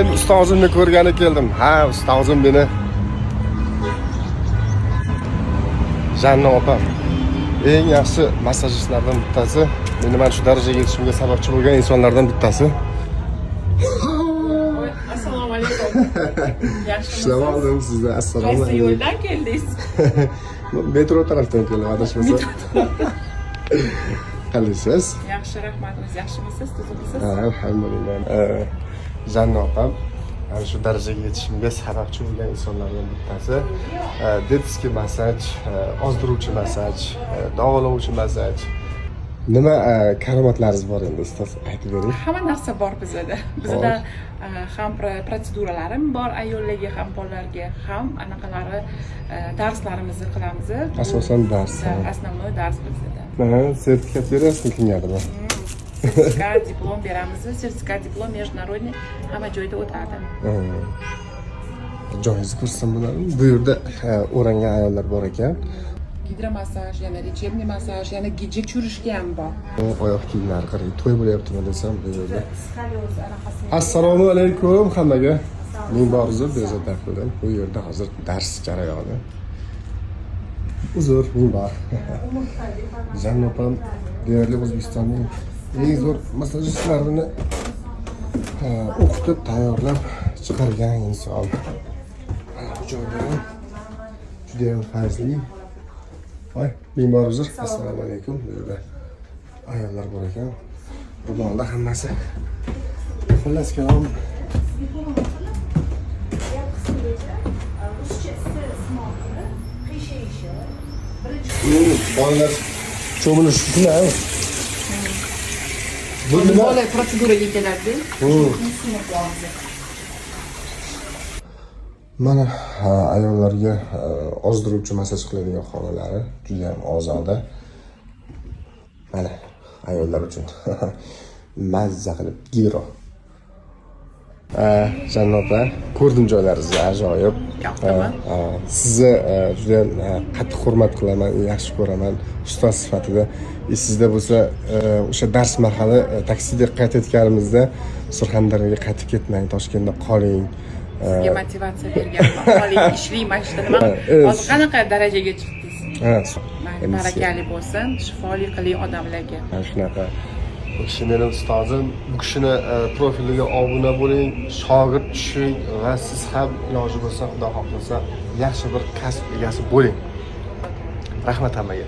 Men ustozimni ko'rgani keldim. Ha, ustozim meni Janna opam. Eng yaxshi massajistlardan bittasi. Meni mana shu darajaga yetishimga sababchi bo'lgan insonlardan bittasi. Oy, assalomu alaykum. Yaxshimisiz? Ishlab oldim sizni. Assalomu Qaysi alaykum. yo'ldan keldingiz? Metro tarafdan keldim, adashmasam. Qalaysiz? Yaxshi, rahmat. O'zi yaxshimisiz? Tuzukmisiz? Ha, alhamdulillah. Janna opam ana shu darajaga yetishimga sababchi bo'lgan insonlardan bittasi. Детский massaj, ozdiruvchi massaj, davolovchi massaj. Nima karomatlaringiz bor endi, ustoz, aytib bering. Hamma narsa bor bizada. Bizada ham protseduralarim bor ayollarga, ham bolalarga, ham anaqalari darslarimizni qilamiz. Asosan dars. Да, основной dars bizada. Ha, sertifikat berasizmi kimgadir? Sertifikat, diplom beramiz. Sertifikat, diplom международный, hamma joyda o'tadi. Joyingizni ko'rsam bo'ladimi? Bu yerda o'rangan ayollar bor ekan. Gidromassaj, yana лечебный massaj, yana gijja tushirishga ham bor. Oyoq kiyimlari qarang, to'y bo'lyaptimi desam bu yerda. Skolioz anaqasi. Assalomu alaykum hammaga. Ming bor uzr, bezovta qildim. Bu yerda hozir dars jarayoni. Uzr, ming bor. Janna opam deyarli O'zbekistonning eng zo'r massajistlarini o'qitib, tayyorlab chiqargan inson. Mana bu joyda ham judayam fayzli. Voy, ming bor uzr. Assalomu alaykum. Bu yerda ayollar bor ekan. Ro'molda hammasi. Xullas kalom, Ruscha istismol qilib qiyshayishi birinchi. Bolalar cho'milish uchun. Bu nima? Bola protseduraga keladi. Mana ha, ayollarga ozdiruvchi massaj qiladigan xonalari juda ham ozoda. Mana ayollar uchun mazza qilib gidro. Janna opa, ko'rdim joylaringizni, ajoyib. Yoqdimi? Ha, sizni juda ham qattiq hurmat qilaman, yaxshi ko'raman ustoz sifatida. Esingizda bo'lsa, o'sha dars mahali taksida qaytayotganimizda Surxondaryoga qaytib ketmang, Toshkentda qoling. Sizga motivatsiya berganman. Qoling, ishlang, mana shu nima. Hozir qanaqa darajaga chiqdingiz? Ha, Mayli, barakali bo'lsin, shifoli qiling odamlarga. Mana shunaqa. Bu kishi meni ustozim. Bu kishini profiliga obuna bo'ling, shogird tushing va siz ham iloji bo'lsa, Xudo xohlasa, yaxshi bir kasb egasi bo'ling. Rahmat hammaga.